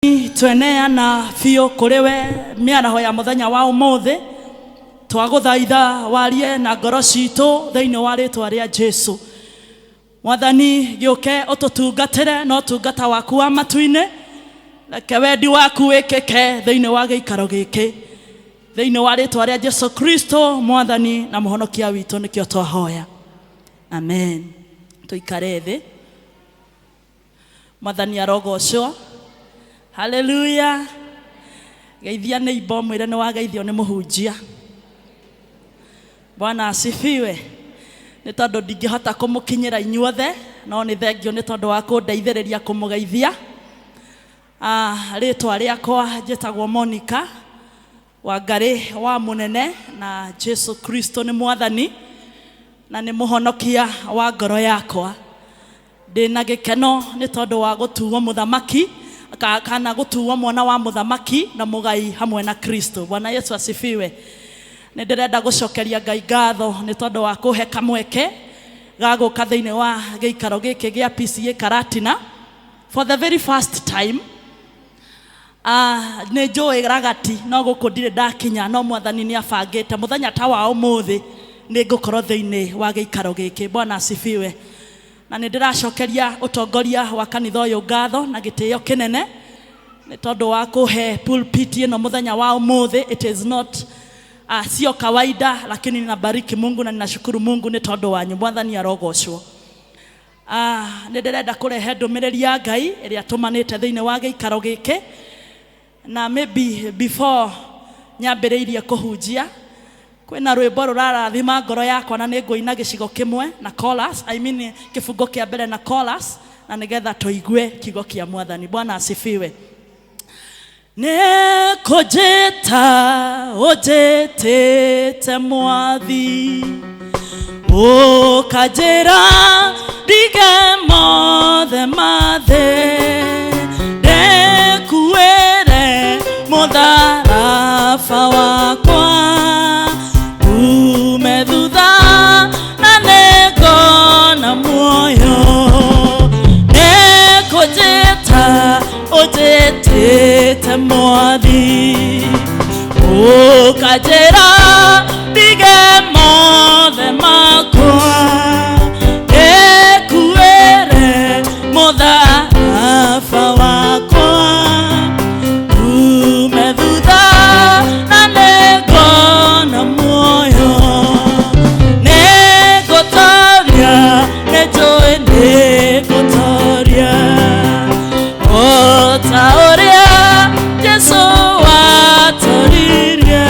Tweneana biũ kũrĩ we mĩaraho ya mũthenya wa ũmũthĩ. Twagũthaitha warie na ngoro citũ thĩinĩ wa rĩtwa rĩa Jesu. Mwathani, gĩũke ũtũtungatĩre na ũtungata waku wa matu-inĩ. Reke wendi waku wĩkĩke thĩinĩ wa gĩikaro gĩkĩ, thĩinĩ wa rĩtwa rĩa Jesu Kristo, Mwathani na Mũhonokia witũ, nĩkĩo twahoya, amen. Tũikare thĩ. Mwathani arogocwo. Haleluya. Geithia nĩ imbo, mwĩre nĩ wageithio nĩ mũhunjia. Bwana asifiwe. Nĩ tondũ ndingĩhota kũmũkinyĩra inyuothe, no nĩ thengio nĩ tondũ wa kũndeithĩrĩria kũmũgeithia. Ah, rĩtwa rĩakwa njĩtagwo Monica Wangarĩ wa Mũnene, na Jesu Kristo nĩ Mwathani na nĩ Mũhonokia wa ngoro yakwa. Ndĩna gĩkeno nĩ tondũ wa gũtuo mũthamaki kana gũtuo mwana wa mũthamaki na mũgai hamwe na Kristo. Bwana Yesu asifiwe. Nĩ ndĩrenda gũcokeria Ngai ngatho nĩ tondũ wa kũhe kamweke ga gũka thĩinĩ wa gĩikaro gĩkĩ gĩa PCEA Karatina for the very first time. Ah, nĩ njũĩ ragati no gũkũ ndirĩ ndakinya, no Mwathani nĩ abangĩte mũthenya ta wa ũmũthĩ nĩ ngũkorwo thĩinĩ wa gĩikaro gĩkĩ. Bwana asifiwe. Na nĩ ndĩracokeria ũtongoria wa kanitha ũyũ ngatho na gĩtĩo kĩnene nĩ tondũ wa kũhe pulpit ĩno mũthenya wa ũmũthĩ. It is not sio kawaida, lakini ninabariki Mungu na ninashukuru Mungu nĩ tondũ wanyu. Mwathani arogocwo. Ah, nĩ ndĩrenda kũrehe ndũmĩrĩri ya Ngai ĩrĩa tũmanĩte thĩinĩ wa gĩikaro gĩkĩ, na maybe before nyambĩrĩirie kũhunjia, kwĩna rwĩmbo rũrarathima ngoro yakwa, na nĩ ngũina gĩcigo kĩmwe na chorus, I mean kĩbungo kĩa mbere na chorus, na nĩgetha tũigue kiugo kĩa Mwathani. Bwana asifiwe. Nĩ kũnjĩta ũnjĩtĩte Mwathi, ũkanjĩra ndige mothe mathĩ, ndĩkuĩre mũtharaba wakwa, ume thutha na nĩngona muoyo. Nĩ kũnjĩta ũnjĩtĩte Mwathi, ũkanjĩra ndige mothe makwa, ndĩkuĩre mũtharaba wakwa, ume thutha na nĩngona muoyo. Nĩngũtoria, nĩnjũĩ nĩngũtoria, o ta ũrĩa Jesu watoririe.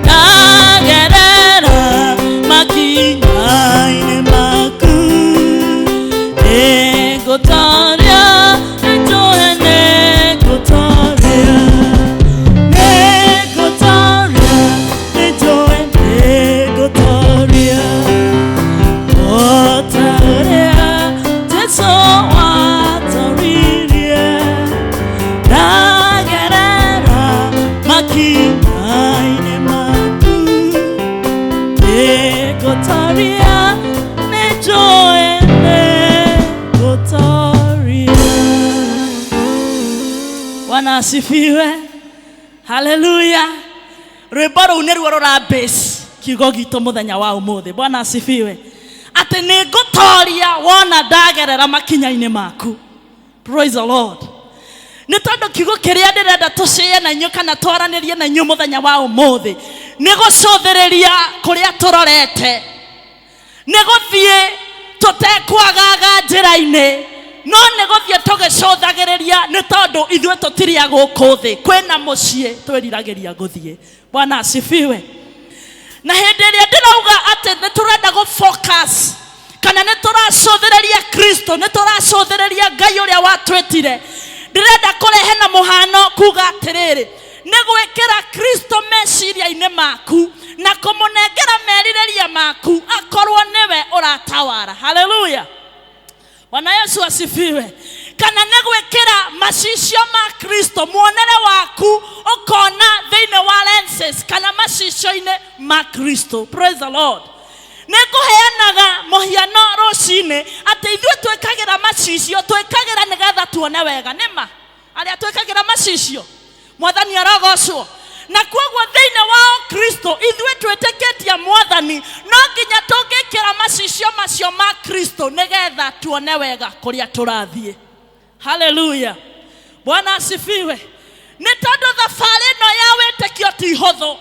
Ndagerera makinya-inĩ maku, nĩngũtoria, nĩnjũĩ nĩngũtoria, nĩngũtoria, nĩnjũĩ nĩngũtoria, o ta ũrĩa Jesu watoririe. Ndagerera makinya-inĩ maku, nĩngũtoria, nĩnjũĩ nĩngũtoria. Bwana asifiwe. Haleluya. Rwĩmbo rũu nĩruo rũra base kiugo gitũ mũthenya wa ũmũthĩ. Bwana asifiwe. Atĩ nĩ ngũtoria wona ndagerera makinya-inĩ maku. Praise the Lord. Nĩ tondũ kiugo kĩrĩa ndĩrenda tũcĩe na inyuĩ kana twaranĩrie na inyuĩ mũthenya wa ũmũthĩ nĩ gũcũthĩrĩria kũrĩa tũrorete, nĩ gũthiĩ tũtekwagaga njĩra-inĩ, no nĩ gũthiĩ tũgĩcũthagĩrĩria, nĩ tondũ ithuĩ tũtirĩ a gũkũ thĩ, kwĩna mũciĩ twĩriragĩria gũthiĩ. Bwana asifiwe. Na hĩndĩ ĩrĩa ndĩrauga atĩ nĩ tũrenda gũ focus kana nĩ tũracũthĩrĩria Kristo, nĩ tũracũthĩrĩria Ngai ũrĩa watwĩtire, ndĩrenda kũrehe na mũhano kuga atĩrĩrĩ, nĩ gwĩkĩra Kristo meciria-inĩ maku na kũmũnengera merirĩria maku akorwo nĩwe ũratawara. Haleluya. Bwana Yesu asifiwe. Kana nĩ gwĩkĩra macicio ma Kristo, muonere waku ũkona thĩinĩ wa lenses kana macicio-inĩ ma Kristo. Praise the Lord. Nĩ ngũheanaga mũhiano rũcinĩ atĩ ithuĩ twĩkagĩra macicio, twĩkagĩra nĩgetha tuone wega. Nĩ ma? Arĩa twĩkagĩra macicio. Mwathani arogocwo. Na kwoguo thĩinĩ wa Kristo ithuĩ twĩtĩkĩtie mwathani no nginya tũngĩkĩra macicio macio ma Kristo nĩgetha tuone wega kũrĩa tũrathiĩ. Haleluya. Bwana asifiwe. Nĩ tondũ thabarĩ ĩno ya wĩtĩkio ti hũthũ.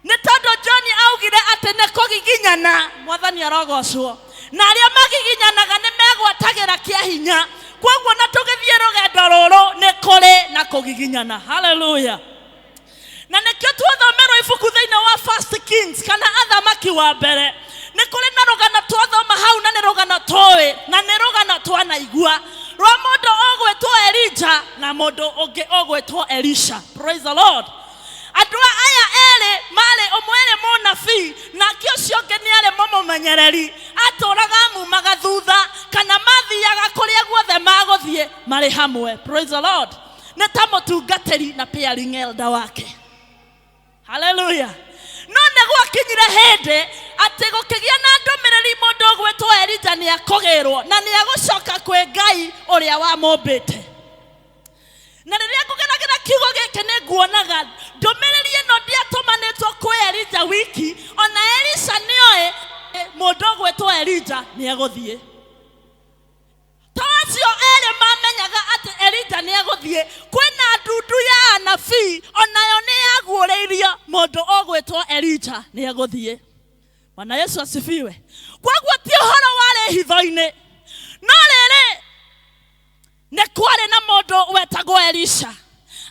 Nĩ tondũ John augire atĩ nĩ kũgiginyana. Mwathani arogocwo. Na arĩa magiginyanaga nĩ megwatagĩra kĩa hinya. Kwoguo na tũgĩthiĩ rũgendo rũrũ nĩ kũrĩ na kũgiginyana. Haleluya. Na nĩkĩo twathomerwo ibuku thĩinĩ wa First Kings kana athamaki wa mbere. Nĩ kũrĩ na rũgano twathoma hau na nĩ rũgano tũĩ na nĩ rũgano twanaigua rwa mũndũ ũgwĩtwo Elijah na mũndũ ũngĩ ũgwĩtwo Elisha. Praise the Lord. Andũ aya erĩ marĩ ũmwe arĩ mũnabii nake ũcio ũngĩ nĩ arĩ mũmũmenyereri atũraga amumaga thutha kana mathiaga kũrĩa guothe magũthiĩ marĩ hamwe. Praise the Lord. Nĩ ta mũtungatĩri na pairing elder wake. Haleluya. No nĩ gwakinyire hĩndĩ atĩ gũkĩgĩa na ndũmĩrĩri mũndũ ũgwĩtwo Elija nĩ akũgĩrwo na nĩ agũcoka kwĩ Ngai ũrĩa wamũmbĩte. Na rĩrĩa ngũgeragĩra kiugo gĩkĩ nĩ nguonaga ndũmĩrĩri ĩno ndĩatũmanĩtwo kwĩ Elija wiki, ona Elisha nĩoĩ mũndũ ũgwĩtwo Elija nĩ egũthiĩ. To acio erĩ mamenyaga atĩ Elija nĩ egũthiĩ, kwĩna ndundu ya anabii onayo nĩ yaguũrĩirio mũndũ ũgwĩtwo Elija nĩ egũthiĩ. Bwana Yesu asifiwe. Kwoguo ti ũhoro warĩ hitho-inĩ. No rĩrĩ nĩ kwarĩ na mũndũ wetagwo Elisha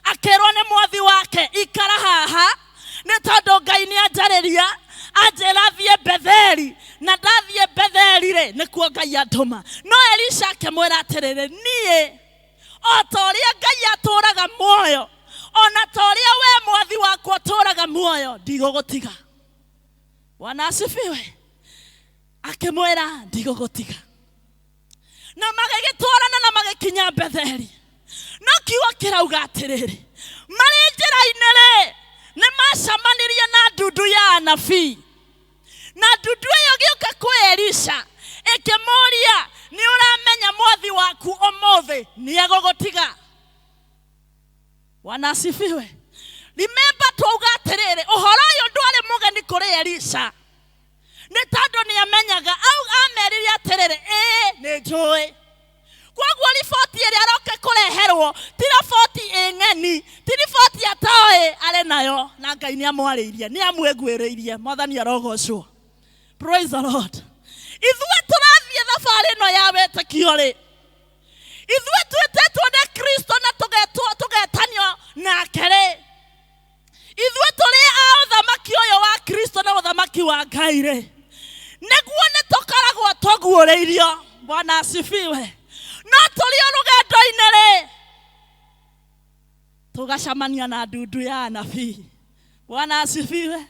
akĩrwo nĩ mwathi wake ikara haha nĩ tondũ Ngai nĩ anjarĩria anjĩra thiĩ Betheli na ndathiĩ Betheli rĩ nĩkuo Ngai andũma. No Elisha akĩmwĩra atĩrĩrĩ, niĩ o ta ũrĩa Ngai atũraga muoyo ona ta ũrĩa we mwathi wakwa ũtũraga muoyo ndigũgũtiga. Bwana asifiwe. Akĩmwĩra ndigũgũtiga. Na magĩgĩtwarana na magĩkinya Betheli. No kiugo kĩrauga atĩrĩrĩ, marĩ njĩra-inĩ rĩ nĩ macemanirie na ndundu ya anabii. Na ndundu ĩyo ĩgĩũka kwĩ Elisha ĩkĩmũũria, nĩ ũramenya mwathi waku ũmũthĩ nĩ egũgũtiga? Bwana asifiwe. Remember twauga atĩrĩrĩ, ũhoro ũyũ ndwarĩ mũgeni kũrĩ Elisha. Nĩ tondũ nĩ amenyaga au amerire atĩrĩrĩ, ĩĩ nĩ njũĩ. Kwoguo riboti ĩrĩa aroka kũreherwo ti riboti ĩ ng'eni, ti riboti atoĩ arĩ nayo na Ngai nĩ amwarĩirie, nĩ amwĩguĩrĩirie. Mwathani arogocwo. Praise the Lord. Ithuĩ tũrathiĩ thabarĩ ĩno ya wĩtĩkio rĩ, ithuĩ twĩtĩtwo nĩ Kristo na tũgetanio nake rĩ, ithuĩ tũrĩ a ũthamaki ũyũ wa Kristo na ũthamaki wa Ngai rĩ, nĩguo nĩ tũkoragwo tũguũrĩirio. Bwana asifiwe. No tũrĩ o rũgendo-inĩ rĩ, tũgacemania na ndundu ya anabii. Bwana asifiwe.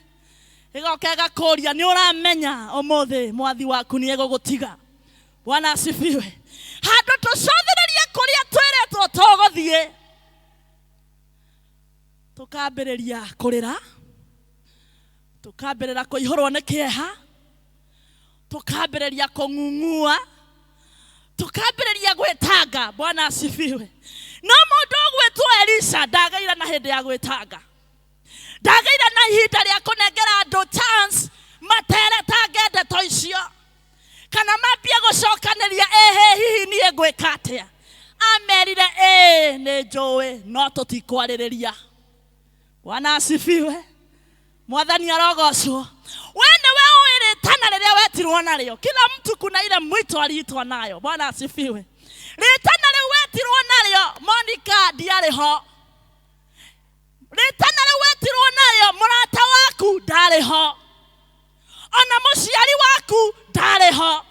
Ĩgoka ĩgakũria nĩ ũramenya ũmũthĩ mwathi waku nĩ egũgũtiga. Bwana asifiwe. Handũ tũcũthĩrĩrie kũrĩa twĩrĩtwo tũgũthiĩ, tũkambĩrĩria kũrĩra, tũkambĩrĩra kũihũrwo nĩ kĩeha, tũkambĩrĩria kũng'ung'ua, tũkambĩrĩria gwĩtanga. Bwana asifiwe. No mũndũ ũgwĩtwo Elisha ndagĩire na hĩndĩ ya gwĩtanga, ndagĩire na ihinda rĩa kũnengera andũ chance materetange ndeto icio kana mambie gũcokanĩria ĩhĩ hihi niĩ ngwĩka atĩa. Amerire ĩĩ nĩ njũĩ no tũtikwarĩrĩria. Bwana asifiwe. Mwathani arogocwo. We nĩwe ũĩ rĩtana rĩrĩa wetirwo narĩo. Kila mtu kuna ile mwito aliitwa nayo. Bwana asifiwe. Rĩtana rĩu wetirwo narĩo Monica ndiarĩ ho. Rĩtana rĩu wetirwo narĩo mũrata waku ndarĩ ho. Ona mũciari waku ndarĩ ho.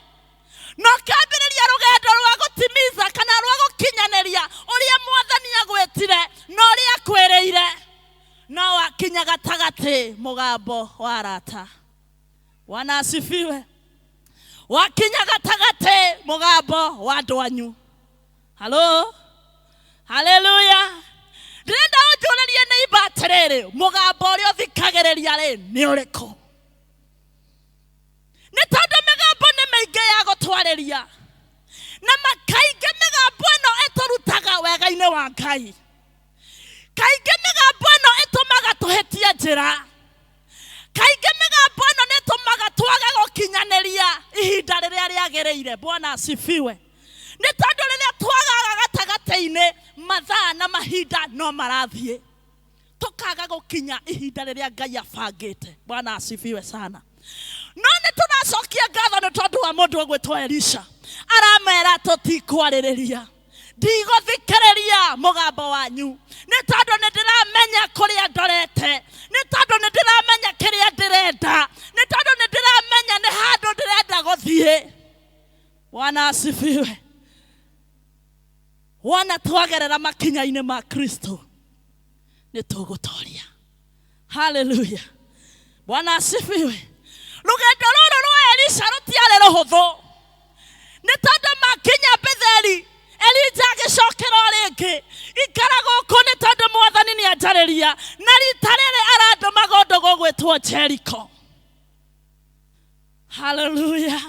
No kambĩrĩria rũgendo rwa gũtimiza kana rwa gũkinyanĩria ũrĩa mwathani agwĩtire na ũrĩa akwĩrĩire. No wakinya gatagatĩ mũgambo wa arata. Bwana asifiwe. Wakinya gatagatĩ mũgambo wa andũ anyu. Halo? Haleluya. Ndĩrenda ũnjũrĩrie nĩ imba atĩrĩrĩ, mũgambo ũrĩa ũthikagĩrĩria rĩ nĩ ũrĩkũ? Nĩ tondũ mĩgambo nĩ mĩingĩ ya gũtwarĩria, na makaingĩ mĩgambo ĩno Ĩtũrutaga wega-inĩ wa Ngai. Kaingĩ mĩgambo ĩno ĩtũmaga tũhĩtie njĩra. Kaingĩ mĩgambo ĩno nĩ ĩtũmaga twage gũkinyanĩria ihinda rĩrĩa rĩagĩrĩire. Bwana asifiwe. Nĩ tondũ rĩrĩa twagaga gatagatĩ-inĩ, mathaa na mahinda no marathiĩ, tũkaga gũkinya ihinda rĩrĩa Ngai abangĩte. Bwana asifiwe sana. No nĩ tũracokia ngatho nĩ tondũ wa mũndũ ũgwĩtwo Elisha. Aramera, tũtikwarĩrĩria, ndigũthikĩrĩria mũgambo wanyu, nĩ tondũ nĩ ndĩramenya kũrĩa ndorete, nĩ tondũ nĩ ndĩramenya kĩrĩa ndĩrenda, nĩ tondũ nĩ ndĩramenya nĩ handũ ndĩrenda gũthiĩ. Bwana asifiwe. Wona twagerera makinya-inĩ ma Kristo, nĩ tũgũtoria. Haleluya, Bwana asifiwe. Rũgendo rũrũ rwa Elisha rũtiarĩ rũhũthũ, nĩ tondũ makinya Betheli, Elija agĩcokera o rĩngĩ, ikara gũkũ, nĩ tondũ Mwathani nĩ anjarĩria, na rita rĩrĩ arandũma kũndũ gũgwĩtwo Jeriko. Haleluya.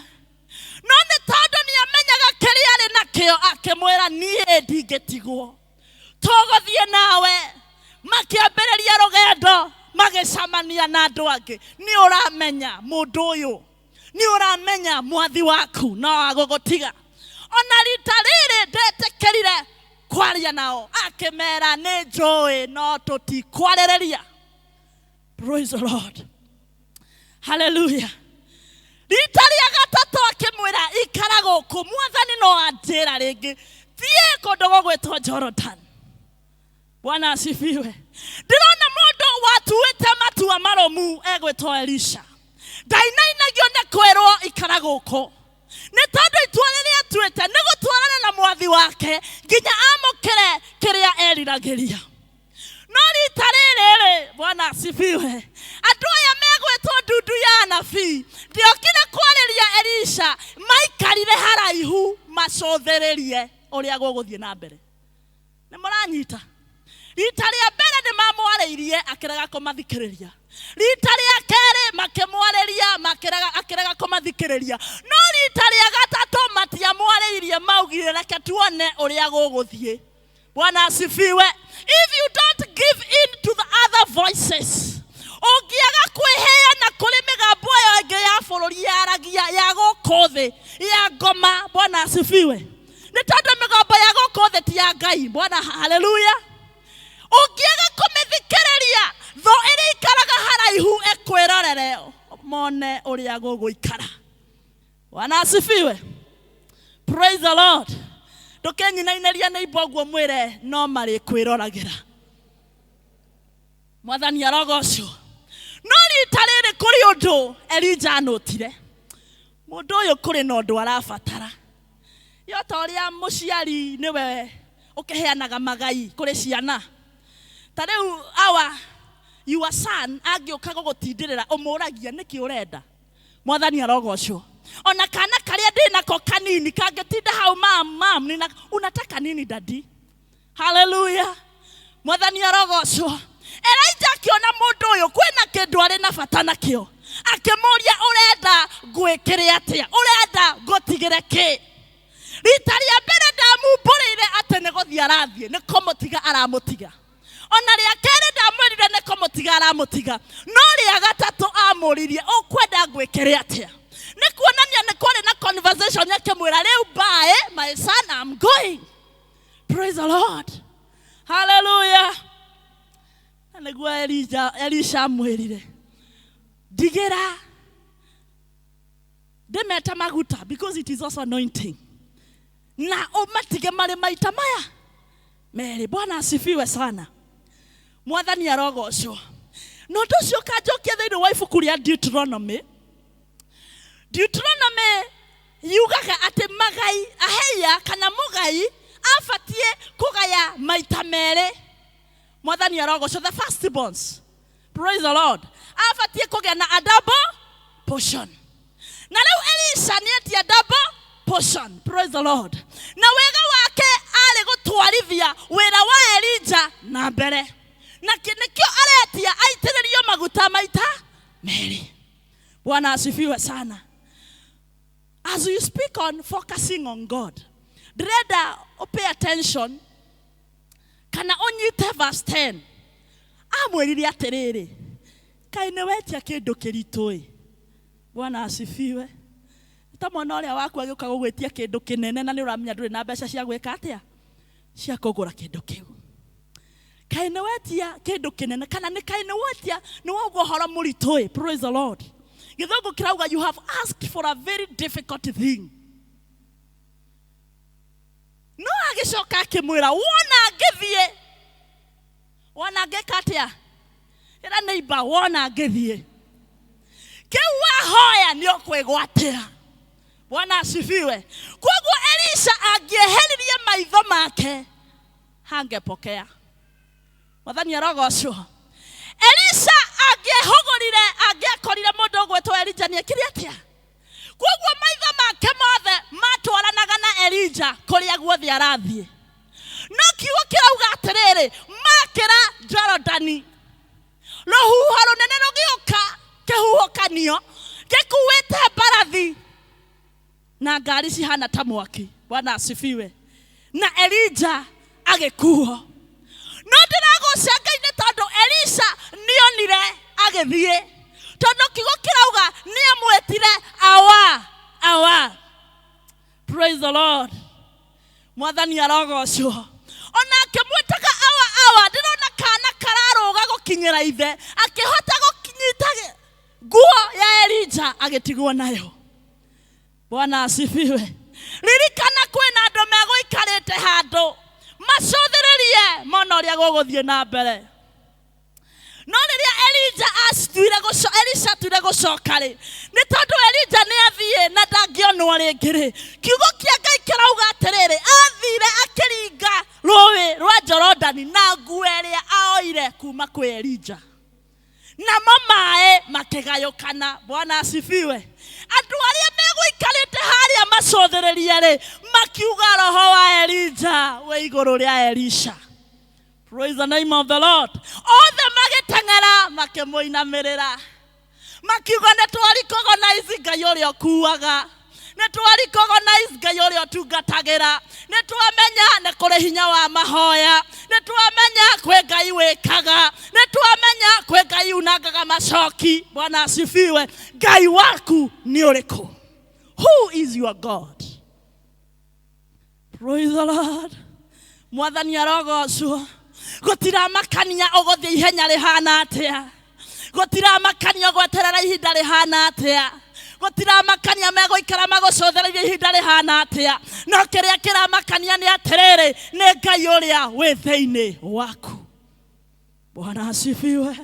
No nĩ tondũ nĩ amenyaga kĩrĩa arĩ nakĩo, akĩmwĩra, niĩ ndingĩtigwo, tũgũthiĩ nawe. Makĩambĩrĩria rũgendo, magĩcamania na andũ angĩ. Nĩ ũramenya mũndũ ũyũ, nĩ ũramenya mwathi waku no agũgũtiga. Ona rita rĩrĩ ndetĩkĩrire kwaria nao, akĩmera, nĩ njũĩ, no tũtikwarĩrĩria. Praise the Lord, haleluya. Rita rĩa gatatũ akĩmwĩra, ikara gũkũ, Mwathani no anjĩra rĩngĩ thiĩ kũndũ gũgwĩtwo Jordan. Bwana asifiwe. Ndĩrona mũndũ watuĩte matua marũmu egwĩtwo Elisha ndainainagio nĩ kwĩrwo ikara gũkũ, nĩ tondũ itua rĩrĩa atuĩte nĩ gũtwarana na mwathi wake nginya amũkĩre kĩrĩa eriragĩria. No rita rĩrĩ rĩ, Bwana asifiwe, andũ aya megwĩtwo ndundu ya anabii ndiokire kwarĩria Elisha, maikarire haraihu macũthĩrĩrie ũrĩa gũgũthiĩ na mbere. Nĩ mũranyita? Rita rĩa mbere nĩ mamwarĩirie, akĩrega kũmathikĩrĩria. Rita rĩa kerĩ makĩmwarĩria, makĩrega, akĩrega kũmathikĩrĩria. No rita rĩa gatatũ matiamwarĩirie, maugire, reke tuone ũrĩa gũgũthiĩ. Bwana asifiwe. If you don't give in to the other voices, ũngĩaga kwĩheana kũrĩ mĩgambo ĩyo ĩngĩ ya bũrũri yaragia ya gũkũ thĩ ya ngoma. Bwana asifiwe. Nĩ tondũ mĩgambo ya gũkũ thĩ ti ya Ngai. Bwana, haleluya. Ũngĩaga kũmĩthikĩrĩria, thũ ĩrĩa ikaraga haraihu ĩkwĩrorere mone ũrĩa gũgũikara. Bwana asifiwe. Praise the Lord. Ndũkenyinainĩria nĩ imbo ũguo, mwĩre no marĩkwĩroragĩra. Mwathani arogocwo. No rita rĩrĩ kũrĩ ũndũ Elija anũtire, mũndũ ũyũ kũrĩ na ũndũ arabatara. Yo ta ũrĩa mũciari nĩwe ũkĩheanaga magai kũrĩ ciana, ta rĩu awa your son angĩũka gũgũtindĩrĩra, ũmũragia nĩkĩ ũrenda. Mwathani arogocwo. Ona kana karĩa ndĩ nako kanini kangĩtinda hau, mam, mam, nina, unataka nini, daddy? Haleluya, Mwathani arogocwo. Elija akĩona mũndũ ũyũ kwĩna kĩndũ arĩ na bata nakĩo, akĩmũria, ũrenda ngwĩkĩre atĩa? Ũrenda ngũtigĩre kĩ? Rita rĩa mbere ndamumbũrĩire atĩ nĩ gũthiĩ arathiĩ, nĩ kũmũtiga aramũtiga. Ona rĩa kerĩ ndamwĩrire nĩ kũmũtiga aramũtiga. No rĩa gatatũ amũririe, ũkwenda ngwĩkĩre atĩa? Nĩ kuonania nĩ kwarĩ na conversation. Akĩmwĩra, rĩu bye, my son, I'm going. Praise the Lord, hallelujah. Na nĩguo Elisha amwĩrire, ndigĩra ndĩmete maguta, because it is also anointing, na ũmatige marĩ maita maya merĩ. Bwana asifiwe sana. Mwathani arogocwo. Na ũndũ ũcio ũkanjokia thĩinĩ wa ibuku rĩa Deuteronomy. Deuteronomy yugaga atĩ magai aheia kana mũgai abatiĩ kũgaya maita merĩ. Mwathani arogocwo. The firstborns, praise the Lord, abatiĩ kũgĩa na a double portion. Na rĩu Elisha nĩ etia double portion. Praise the Lord. Na wega wake arĩ gũtwarithia wĩra wa Elija na mbere, na nĩkĩo aretia aitĩrĩrio maguta maita merĩ. Bwana asifiwe sana. As you speak on focusing on God, ndĩrenda ũ pay attention kana ũnyite verse 10. Amwĩrire atĩrĩrĩ, kaĩ nĩ wetia kĩndũ kĩritũ ĩ. Bwana asifiwe. Ta mwana ũrĩa waku agĩũka gũgwĩtia kĩndũ kĩnene na nĩ ũramenya ndũrĩ na mbeca cia gwĩka atĩa, cia kũgũra kĩndũ kĩu. Kaĩ nĩ wetia kĩndũ kĩnene kana nĩ kaĩ nĩ wetia nĩ wauga ũhoro mũritũ ĩ. Praise the Lord. Gĩthũngũ kĩrauga you have asked for a very difficult thing. No agĩcoka akĩmwĩra wona ngĩthiĩ, wona ngĩka atĩa, ĩra neighbor wona ngĩthiĩ, kĩu wahoya nĩ ũkwĩgwatĩra. Bwana asifiwe. Koguo Elisha angĩeheririe maitho make hangepokea. Mwathani arogocwo. Elisha angĩehũgũrire, angĩakorire mũndũ ũgwĩtwo Elija nĩekire atĩa? Koguo maitho make mothe matwaranaga na Elija kũrĩa guothe arathiĩ. No kiugo kĩrauga atĩrĩrĩ, makĩra Jorodani, rũhuho rũnene rũgĩũka kĩhuhũkanio gĩkuĩte mbarathi na ngari cihana ta mwaki. Bwana asifiwe. Na Elija agĩkuo. No ndĩragoca Ngai nĩ tondũ Elisha nĩonire agĩthiĩ, tondũ kiugo kĩrauga nĩamwĩtire awa awa. Praise the Lord. Mwathani arogocwo. Ona akĩmwĩtaga awa awa, ndĩrona kana kararũga gũkinyĩra ithe, akĩhota gũkinyita nguo ya Elija agĩtigwo nayo. Bwana asifiwe. Ririkana kwĩna andũ megũikarĩte handũ macũthĩrĩrie mona ũrĩa gũgũthiĩ na mbere. No rĩrĩa Elija atuire gũco, Elisha atuire gũcoka rĩ, nĩ tondũ Elija nĩ athiĩ na ndangĩonwo rĩngĩ rĩ, kiugo kĩa Ngai kĩrauga atĩrĩrĩ, athire akĩringa rũĩ rwa Jorodani na nguo ĩrĩa aoire kuma kwĩ Elija, namo maĩ makĩgayũkana. Bwana asifiwe. Andũ arĩa megũikarĩte harĩa macũthĩrĩrie rĩ, makiuga roho wa Elija wĩ igũrũ rĩa Elisha. Praise the name of the Lord. Othe magĩteng'era makĩmũinamĩrĩra, makiuga nĩ twa recognize Ngai ũrĩa ũkuaga, nĩ twa recognize Ngai ũrĩa ũtungatagĩra, nĩ twamenya nĩ kũrĩ hinya wa mahoya, nĩ twamenya kwĩ Ngai wĩkaga, nĩ twamenya kwĩ Ngai unangaga macoki. Bwana asifiwe. Ngai waku nĩ ũrĩkũ? Who is your God? Praise the Lord. Mwathani arogocwo. Gũtiramakania ũgũthiĩ ihenya rĩhana atĩa, gũtiramakania ũgweterera ihinda rĩhana atĩa, gũtiramakania megũikara magũcũthĩrĩirie ihinda rĩhana atĩa, no kĩrĩa kĩramakania nĩ atĩrĩrĩ, nĩ Ngai ũrĩa wĩ thĩinĩ waku. Bwana asifiwe.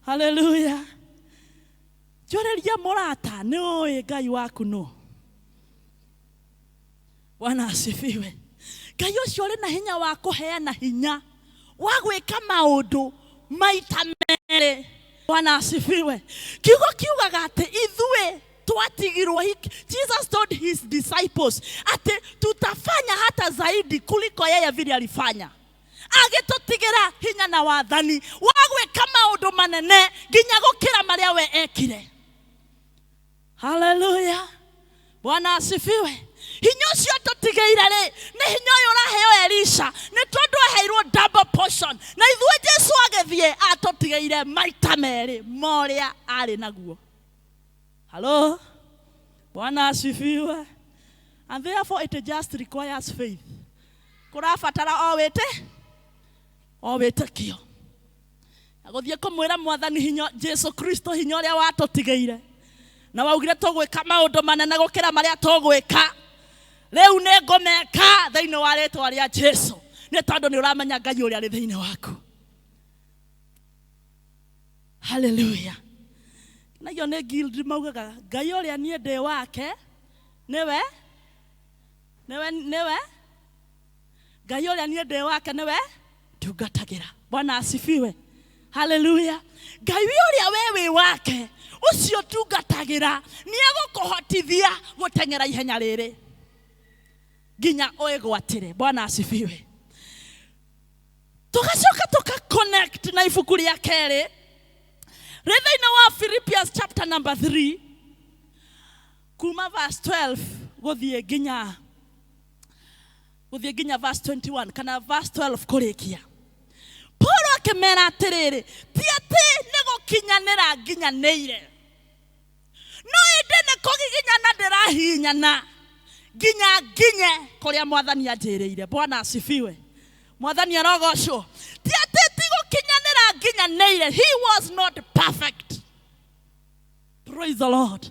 Haleluya. Njũrĩria mũrata, nĩ ũĩ Ngai waku nũ? Bwana asifiwe. Ngai ũcio ũrĩ na hinya wa kũheana hinya wa gwĩka maũndũ maita merĩ. Bwana asifiwe. Kiugo kiugaga atĩ ithuĩ twatigirwo. Jesus told his disciples atĩ tutafanya hata zaidi kuliko yeye vile alifanya. Agĩtũtigĩra hinya na wathani wa gwĩka maũndũ manene nginya gũkĩra marĩa we ekire. Haleluya. Bwana asifiwe. Hinya ũcio tũtigĩire rĩ, nĩ hinya ũyũ ũraheo Elisha, nĩ tondũ aheirwo double portion, na ithuĩ Jesu agĩthiĩ atũtigĩire maita merĩ ma ũrĩa arĩ naguo. Hello? Bwana asifiwe. And therefore it just requires faith. Kũrabatara o wĩte o wĩtĩkio. Na gũthiĩ kũmwĩra Mwathani hinya Jesu Kristo hinya ũrĩa watũtigĩire, na waugire tũgwĩka maũndũ manene gũkĩra marĩa tũgwĩka, rĩu nĩ ngũmeka thĩinĩ wa rĩtwa rĩa Jesu, nĩ tondũ nĩ ũramenya Ngai ũrĩa arĩ thĩinĩ waku. Haleluya. Nayo nĩ guild maugaga Ngai ũrĩa niĩ ndĩ wake nĩwe nĩwe nĩwe Ngai ũrĩa niĩ ndĩ wake nĩwe ndungatagĩra. Bwana asifiwe. Haleluya. Ngai ũrĩa we wĩ wake ũcio tungatagĩra nĩ egũkũhotithia gũteng'era ihenya rĩrĩ nginya ũĩgwatĩre. Bwana asifiwe. Tugacoka tuka connect na ibuku rĩa kerĩ rĩ thĩinĩ wa Philippians chapter number 3 kuma verse 12 gũthiĩ nginya Gũthiĩ nginya verse 21 kana verse 12 kũrĩkia. Paulo akĩmera atĩrĩrĩ, ti atĩ nĩ gũkinyanĩra nginyanĩire, no ĩndĩ nĩ kũgiginyana ndĩrahihinyana nginya nginye kũrĩa Mwathani anjĩrĩire. Bwana asifiwe. Mwathani arogocwo. Ti atĩ ti gũkinyanĩra nginyanĩire. He was not perfect. Praise the Lord.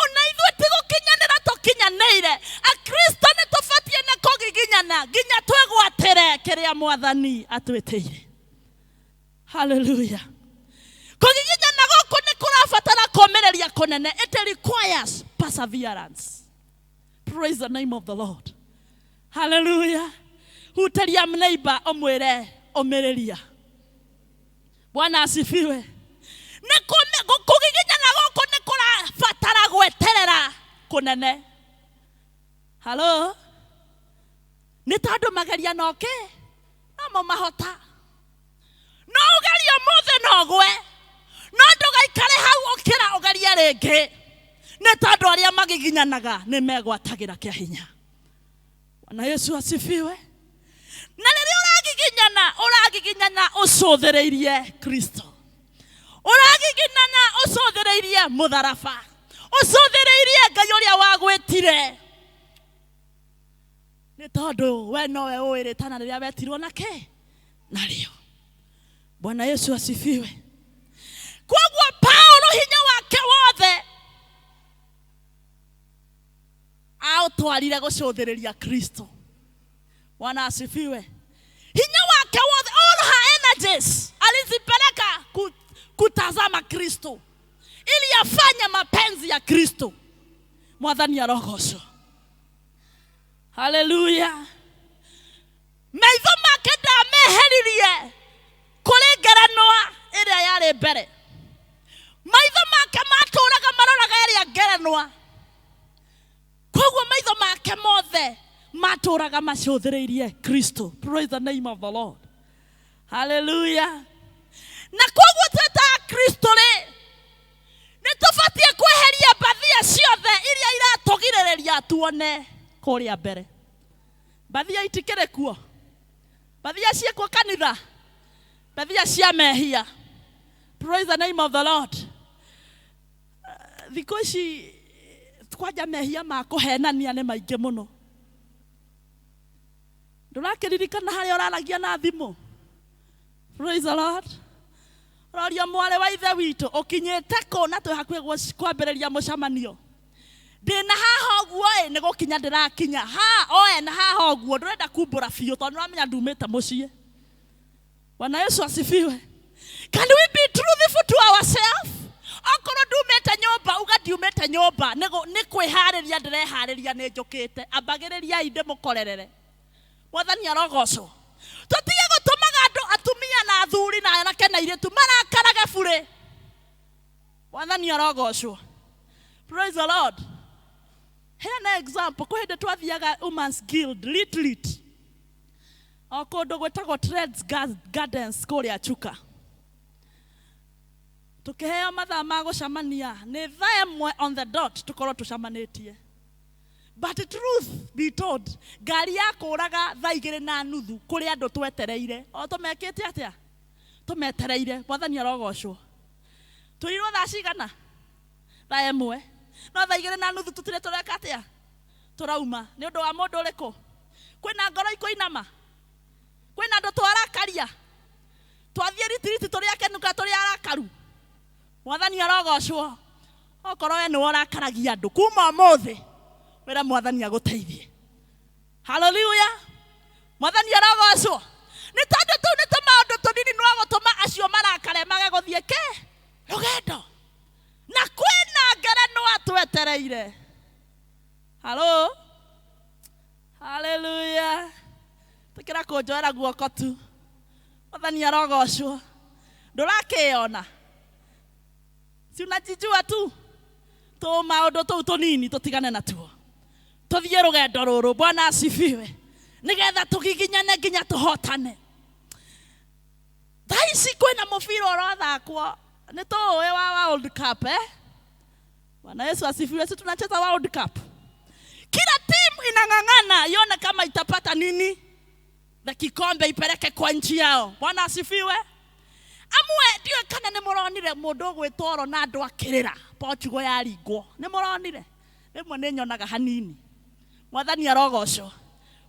Ona ithuĩ ti gũkinyanĩra tũkinyanĩire. Akristo nĩ tũbatiĩ nĩ kũgiginyana nginya twĩgwatĩre kĩrĩa Mwathani atwĩtĩire. Hallelujah. Kũgiginyana gũkũ nĩ kũrabatara kũũmĩrĩria kũnene. It requires perseverance. Praise the name of the Lord. Hallelujah. Hutĩria neighbor ũmwĩre ũmĩrĩria. Bwana asifiwe. Nĩ kũgiginyana gũkũ nĩ kũrabatara gweterera kũnene. Halo? Nĩ tondũ mageria no kĩ? No mo mahota. No ũgerie ũmũthĩ no ũgwe. No ndũgaikare hau, ũkĩra ũgerie rĩngĩ. Nĩ tondũ arĩa magiginyanaga nĩ megwatagĩra kĩa hinya. Bwana Yesu asifiwe. Na rĩrĩa ũragiginyana, ũragiginyana ũcũthĩrĩirie Kristo. Ũragiginyana ũcũthĩrĩirie mũtharaba. Ũcũthĩrĩirie Ngai ũrĩa wagwĩtire. Nĩ tondũ we nowe ũĩ rĩtana rĩrĩa wetirwo na kĩ? Narĩo. Bwana Yesu asifiwe. Koguo Paulo hinya wake wothe aũtwarire gũcũthĩrĩria Kristo. Bwana asifiwe. Hinya wake wothe, all her energies alizipeleka kutazama Kristo ili afanye mapenzi ya Kristo. Mwathani arogocwo. Haleluya. Maitho make ndameheririe kũrĩ ngerenwa ĩrĩa yarĩ mbere. Maitho make matũraga maroraga ĩrĩa ngerenwa. Koguo maitho make mothe matũraga macũthĩrĩirie Kristo. Praise the name of the Lord. Haleluya. Na koguo twĩ ta Kristo rĩ, nĩ tũbatiĩ kweheria mbathia ciothe iria iratũgirĩrĩria tuone kũrĩa mbere. Mbathia itikĩrĩ kuo. Mbathia ciĩkuo kanitha. Mbathia cia mehia. Praise the name of the Lord. Thikũ ici kwanja mehia ma kũhenania nĩ maingĩ mũno. Ndũrakĩririkana harĩa ũraragia na thimũ? Praise the Lord. Ũroria mwarĩ wa ithe witũ ũkinyĩte kũ na twĩ hakuhĩ kwambĩrĩria mũcemanio. Ndĩna haha ũguo ĩ, nĩ gũkinya ndĩrakinya. Ha, oe na haha ũguo ndũrenda kumbũra biũ tondũ nĩũramenya ndumĩte mũciĩ. Bwana Yesu asifiwe. Can we be truthful to ourselves? Okorwo ndumĩte nyũmba, uga ndiumĩte nyũmba, nĩ kwĩharĩria ndĩreharĩria nĩ njũkĩte. Ambagĩrĩriai ndĩmũkorerere. Mwathani arogocwo. Tũtige gũtũmaga andũ atumia na athuri na anake na airĩtu marakarage burĩ. Mwathani arogocwo. Praise the Lord. Heana example, kwĩ hĩndĩ twathiaga Women's Guild retreat. O kũndũ gwĩtagwo Trades Gardens kũrĩa Chuka. Tũkĩheo mathaa ma gũcemania nĩ thaa ĩmwe on the dot tũkorwo tũcemanĩtie. But truth be told, ngari yakũraga thaa igĩrĩ na nuthu kũrĩ andũ twetereire. O tũmekĩte atĩa? Tũmetereire. Mwathani arogocwo. Twĩrirwo thaa cigana? Thaa ĩmwe. No thaa igĩrĩ na nuthu tũtirĩ tũreka atĩa? Tũrauma. Nĩ ũndũ wa mũndũ ũrĩkũ? Kwĩna ngoro ikũinama? Kwĩna andũ twarakaria? Twathiĩ retreat tũrĩ akenu kana tũrĩ arakaru? Mwathani arogocwo. Okorwo we nĩwe ũrakaragia andũ kuma ũmũthĩ, wĩra Mwathani agũteithie. Haleluya. Mwathani arogocwo. Nĩ tondũ tũu nĩ tũmaũndũ tũnini no gũtũma acio marakare mage gũthiĩ kĩ? Rũgendo. Na kwĩna ngerenwa twetereire. Halo? Haleluya. Tũkĩra kũnjoera guoko tu. Mwathani arogocwo. Ndũrakĩona? Si unajijua tu. Tũ maũndũ tũu tũnini tũtigane natuo. Tũthiĩ rũgendo rũrũ. Bwana asifiwe. Nĩgetha tũgiginyane nginya tũhotane. Thaa ici kwĩna mũbira ũrathakwo. Nĩ tũũĩ wa World Cup, eh? Bwana Yesu asifiwe. Si tunacheza World Cup. Kila team inang'ang'ana ione kama itapata nini na kikombe ipeleke kwa nchi yao. Bwana asifiwe. Amwe ndiũĩ kana nĩ mũronire mũndũ ũgwĩtwo Ronaldo akĩrĩra Portugal yaringwo. Nĩ mũronire? Rĩmwe nĩ nyonaga hanini. Mwathani arogocwo.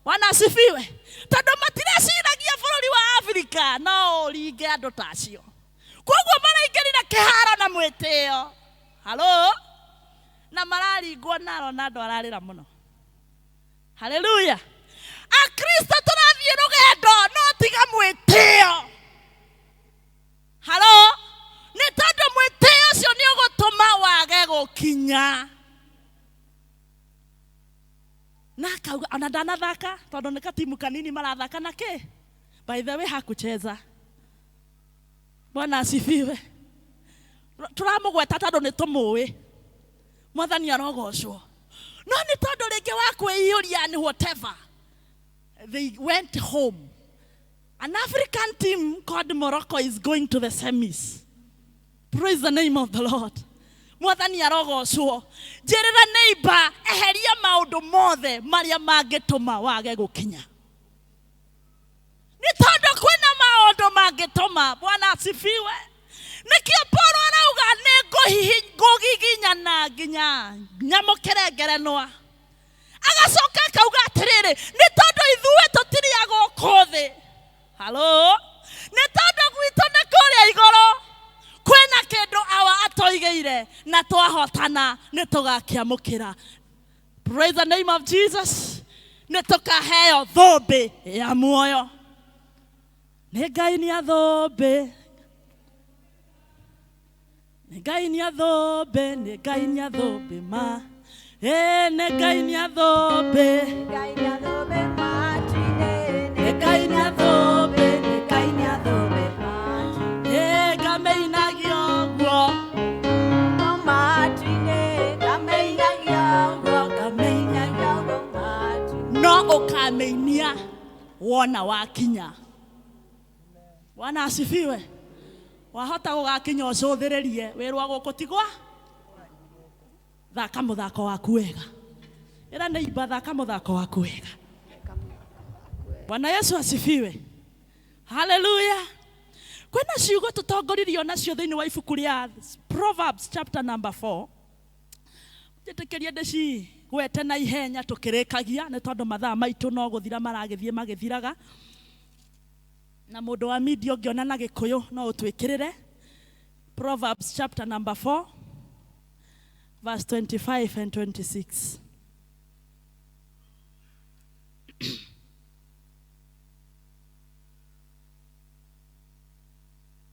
Bwana asifiwe. Tondũ matireciragia bũrũri wa Afrika no ũringe andũ ta acio. Koguo maraingĩrire kĩharo na mwĩtĩo. Halo? Na mararingwo na Ronaldo ararĩra mũno. Haleluya. Akristo tũrathiĩ rũgendo no tiga mwĩtĩo. Halo? Nĩ tondũ mwĩtĩo ũcio nĩ ũgũtũma wage gũkinya. Na akauga ona ndanathaka tondũ nĩ katimu kanini marathaka na kĩ? By the way hakucheza. Bwana asifiwe. Tũramũgweta tondũ nĩ tũmũĩ. Mwathani arogocwo. No nĩ tondũ rĩngĩ wa kwĩiyũria nĩ whatever. They went home. An African team called Morocco is going to the semis. Praise the name of the Lord. Mwathani arogocwo. Njĩrĩra neighbor eheria maũndũ mothe marĩa mangĩtũma wage gũkinya. Nĩ tondũ kwĩna maũndũ mangĩtũma. Bwana asifiwe. Nĩkĩo Paulo arauga nĩ ngũgiginyana nginya nyamũkĩre ngerenwa. Agacoka akauga atĩrĩrĩ, nĩ tondũ ithuĩ tũtirĩ a gũkũ thĩ. Halo? Nĩ tondũ gwitũ nĩ kũrĩa igũrũ. Kwĩna kĩndũ awa atũigĩire na twahotana nĩ tũgakĩamũkĩra. Praise the name of Jesus. Nĩ tũkaheo thũmbĩ ya muoyo. Nĩ Ngai nĩ athũmbĩ. Nĩ Ngai nĩ athũmbĩ, nĩ Ngai nĩ athũmbĩ ma. Ĩ nĩ Ngai nĩ athũmbĩ. Ngai nĩ athũmbĩ matu-inĩ, Nĩ Ngai nĩ athũmbĩ, nĩ Ngai nĩ athũmbĩ matu-inĩ. Ĩ ngamĩinagia ũguo, Matu-inĩ, ngamĩinagia ũguo, ngamĩinagia ũguo matu-inĩ. no ũkamĩinia wona wakinya. Bwana asifiwe. Wahota gũgakinya ũcũthĩrĩrie wĩrwo gũkũ tigwa. Thaka mũthako waku wega. Ĩra neighbor thaka mũthako waku wega. Bwana Yesu asifiwe. Haleluya. Kwĩna ciugo tũtongoririo nacio thĩinĩ wa ibuku rĩa Proverbs chapter number 4. Njĩtĩkĩrie ndĩcigwete na ihenya tũkĩrĩkagia nĩ tondũ mathaa maitũ no gũthira maragĩthiĩ magĩthiraga. Na mũndũ wa media ũngĩona na gĩkũyũ no ũtwĩkĩrĩre. Proverbs chapter number 4 verse 25 and 26.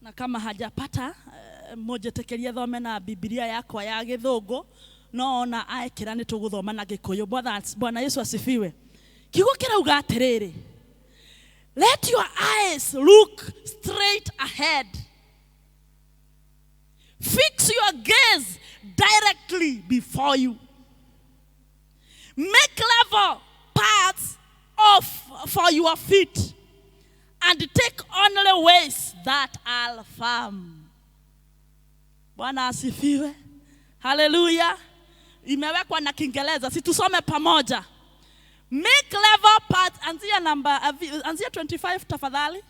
Na kama hajapata mũnjĩtĩkĩrie thome na Biblia yakwa ya gĩthũngũ no ona aekĩra nĩ tũgũthoma na gĩkũyũ. Bwana Yesu asifiwe. Kiugo kĩrauga atĩrĩrĩ, let your eyes look straight ahead. Fix your gaze directly before you. Make level paths off for your feet and take only ways that are firm. Bwana asifiwe. Haleluya. Imewekwa na Kiingereza, si tusome pamoja. Make level paths, anzia namba, anzia 25 tafadhali.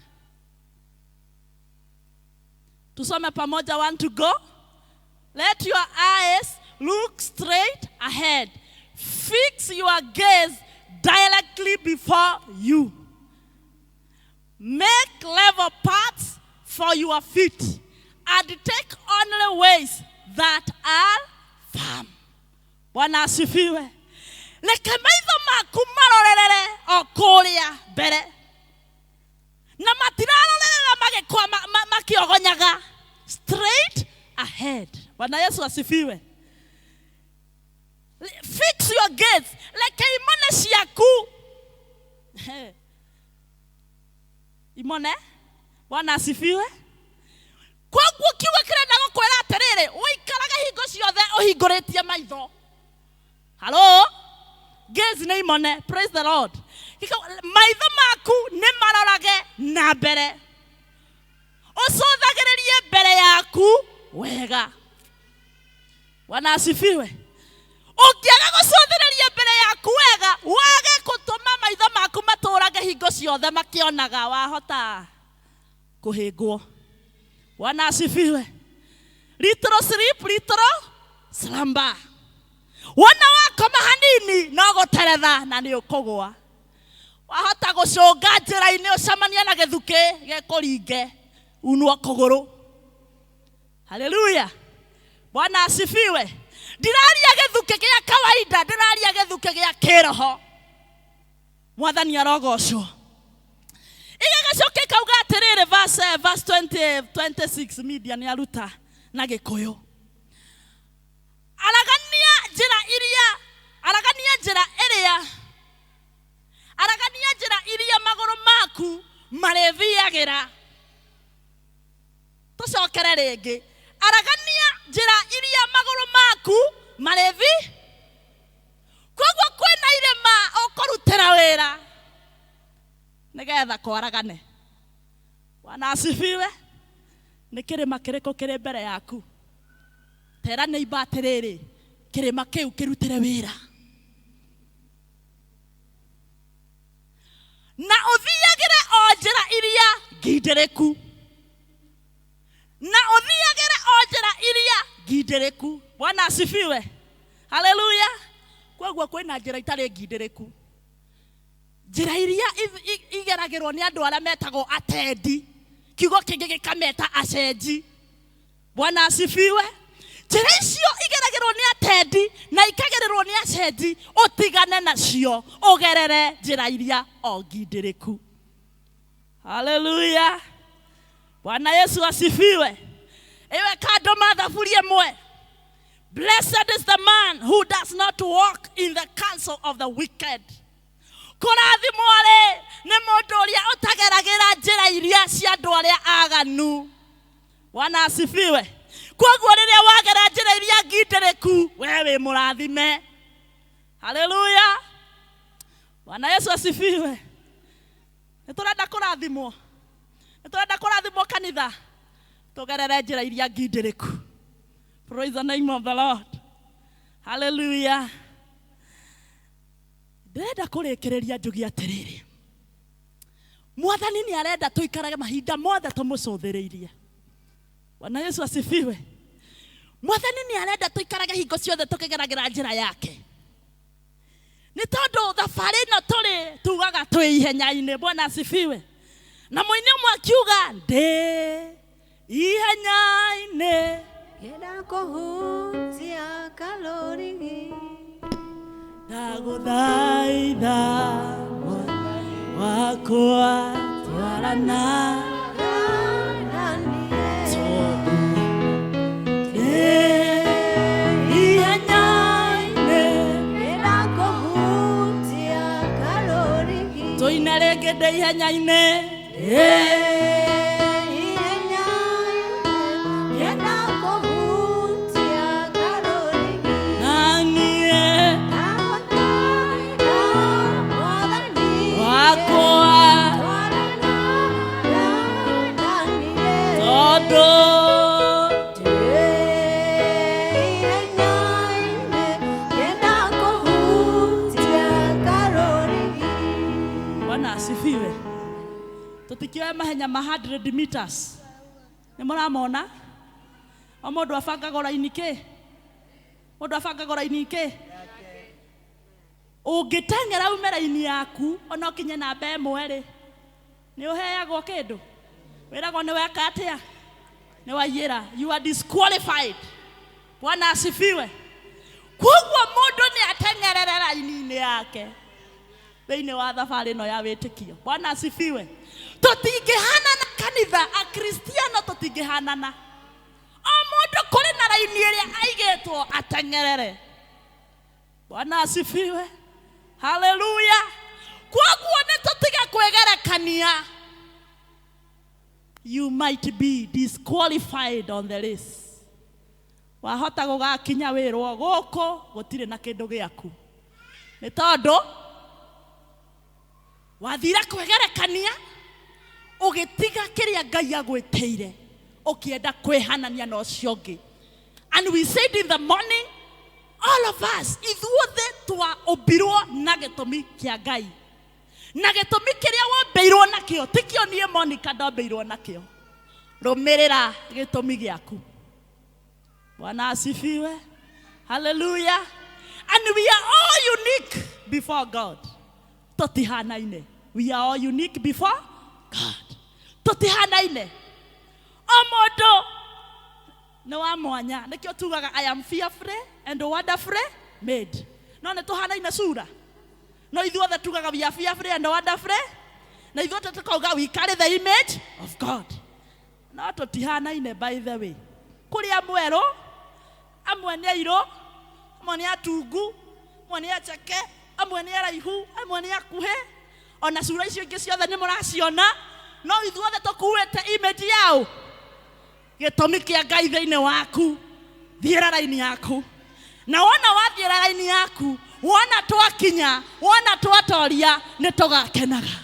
Tusome pamoja, one to go. Let your eyes look straight ahead. Fix your gaze directly before you. Make level paths for your feet and take only ways that are firm. Bwana asifiwe. Reke maitho maku marorerere o kũrĩa mbere. Na matirarorerera magĩkwa makĩogonyaga. Straight ahead. Bwana Yesu asifiwe. Fix your gaze. Reke imone ciaku. Imone. Bwana asifiwe. Koguo kiugo kĩrenda gũkwĩra atĩrĩrĩ, ũikarage hingo ciothe ũhingũrĩtie maitho. Hello? Gaze nĩ imone. Praise the Lord. Maitho maku nĩ marorage na mbere. Ũcũthagĩrĩrie mbere yaku wega. Bwana asifiwe. Ũngĩaga gũcũthĩrĩria mbere yaku wega, wage gũtũma maitho maku matũrage hingo ciothe makĩonaga, wahota kũhĩngwo. Bwana asifiwe. Little sleep, little slumber. Wona wakoma hanini no gũteretha na nĩ ũkũgwa. Wahota gũcũnga njĩra-inĩ ũcemanie na gĩthukĩ gĩkũringe unwo kũgũrũ. Haleluya. Bwana asifiwe. Ndiraria gĩthukĩ gĩa kawaida, ndĩraria gĩthukĩ gĩa kĩroho. Mwathani arogocwo. Igagacoka ikauga atĩrĩrĩ, verse 20, 26, media nĩ aruta na Gĩkũyũ. Aragania njĩra iria, aragania njĩra ĩrĩa, aragania njĩra iria magũrũ maku marĩthiagĩra. Tũcokere rĩngĩ. Aragania njĩra iria magũrũ maku marĩthi. Koguo kwĩna irĩma ũkũrutĩra wĩra nĩgetha kwaragane. Bwana asifiwe. Nĩ kĩrĩma kĩrĩkũ kĩrĩ mbere yaku? Tera neighbor atĩrĩrĩ, kĩrĩma kĩu kĩrutĩre wĩra. Na ũthiagĩre o njĩra iria ngindĩrĩku. Na ũthiagĩre o njĩra iria ngindĩrĩku. Bwana asifiwe. Haleluya. Koguo kwĩna njĩra itarĩ ngindĩrĩku. Njĩra iria igeragĩrwo nĩ andũ arĩa metagwo atendi, kiugo kĩngĩ gĩkameta acenji. Bwana asifiwe. Njĩra icio igeragĩrwo nĩ atendi na ikagererwo nĩ acenji, ũtigane nacio, ũgerere njĩra iria o ngindĩrĩku. Haleluya. Bwana Yesu asifiwe. Iwe kando mathaburi ĩmwe. Blessed is the man who does not walk in the counsel of the wicked. Kũrathimwo rĩ nĩ mũndũ ũrĩa ũtageragĩra njĩra iria cia andũ arĩa aganu. Bwana asifiwe. Koguo rĩrĩa wagera njĩra iria ngindĩrĩku, we wĩ mũrathime. Haleluya. Bwana Yesu asifiwe. Nĩ tũrenda kũrathimwo. Nĩ tũrenda kũrathimwo kanitha. Tũgerere njĩra iria ngindĩrĩku. Praise the name of the Lord. Hallelujah. Ndĩrenda kũrĩkĩrĩria njuge atĩrĩrĩ, Mwathani nĩ arenda tũikarage mahinda mothe tũmũcũthĩrĩirie. Bwana Yesu asifiwe. Mwathani nĩ arenda tũikarage hingo ciothe tũkĩgeragĩra njĩra yake. Nĩ tondũ thabarĩ ĩno tũrĩ tugaga twĩ ihenya-inĩ. Bwana asifiwe. Na mũini ũmwe akiuga ndĩ ihenya-inĩ, Ngĩenda kũhutia kalũrigi, ndagũthaitha wakwa twarana tondũ ndĩ ihenya-inĩ. Ngĩenda kũhutia kalũrigi, Tũine rĩngĩ ndĩ ihenya-inĩ. Ngĩenda kũhutia kalũrigi, Na niĩ ndagũthaitha Mwathani wakwa twarana na niĩ. Tondũ Bwana asifiwe. Tũtikĩoe mahenya ma 100 meters. Nĩ mũramona? O mũndũ abangaga raini kĩ? Mũndũ abangaga raini kĩ? Ũngĩteng'era ume raini yaku ona ũkinye namba ĩmwe rĩ, nĩ ũheagwo kĩndũ? Wĩragwo nĩ weka atĩa? Nĩ waiyĩra. You are disqualified. Bwana asifiwe. Koguo mũndũ nĩ ateng'erere raini-inĩ yake thĩinĩ wa thabarĩ ĩno ya wĩtĩkio. Bwana asifiwe. Tũtingĩhanana kanitha, akristiano tũtingĩhanana. O mũndũ kũrĩ na raini ĩrĩa aigĩtwo ateng'erere. Bwana asifiwe. Haleluya. Koguo nĩ tũtige kwĩgerekania. You might be disqualified on the race. Wahota gũgakinya wĩrwo gũkũ gũtirĩ na kĩndũ gĩaku. Nĩ tondũ wathire kwĩgerekania ũgĩtiga kĩrĩa Ngai agwĩtĩire ũkĩenda kwĩhanania na ũcio ũngĩ. And we said in the morning, All of us ithuothe twaũmbirwo na gĩtũmi kĩa Ngai, na gĩtũmi kĩrĩa wombĩirwo nakĩo tikĩo niĩ Monica ndombĩirwo nakĩo. Rũmĩrĩra gĩtũmi gĩaku. Bwana asifiwe. Hallelujah. And we are all unique before God. Tũtihanaine. We are all unique before God. Tũtihanaine. O mũndũ nĩ wa mwanya. Nĩkĩo tugaga I am fearfully and wonderfully made. No nĩ tũhanaine sura. No ithuothe tugaga we are fearfully and wonderfully. Na ithuothe tũkauga we carry the image of God. No tũtihanaine by the way. Kũrĩ amwe erũ, amwe nĩ airũ, amwe nĩ atungu, amwe nĩ aceke, amwe nĩ araihu, amwe nĩ akuhĩ. Ona cura icio ingĩ ciothe nĩ mũraciona, no ithuothe tũkuĩte image yao. Gĩtũmi kĩa Ngai thĩinĩ waku, thiĩra raini yaku. Na wona wathiĩra raini yaku, wona twakinya, wona twatoria, nĩ tũgakenaga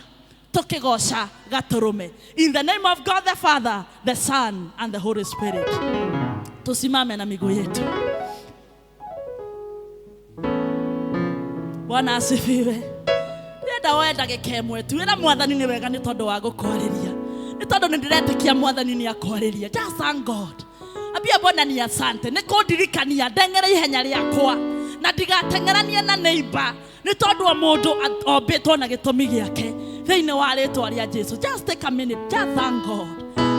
tũkĩgoca Gatũrũme. In the name of God the Father, the Son and the Holy Spirit. Tusimame na miguu yetu. Bwana asifiwe. Ndĩrenda woe ndagĩka ĩmwe tu. Ĩra Mwathani nĩ wega nĩ tondũ wa gũkwarĩria. Nĩ tondũ nĩ ndĩretĩkia Mwathani nĩ akwarĩria. Just thank God. Ambia Bwana ni asante. Nĩ kũndirikania ndeng'ere ihenya rĩakwa na ndigateng'eranie na neighbor nĩ tondũ o mũndũ ombĩtwo na gĩtũmi gĩake thĩinĩ wa rĩtwa rĩa Jesu. Just take a minute. Just thank God.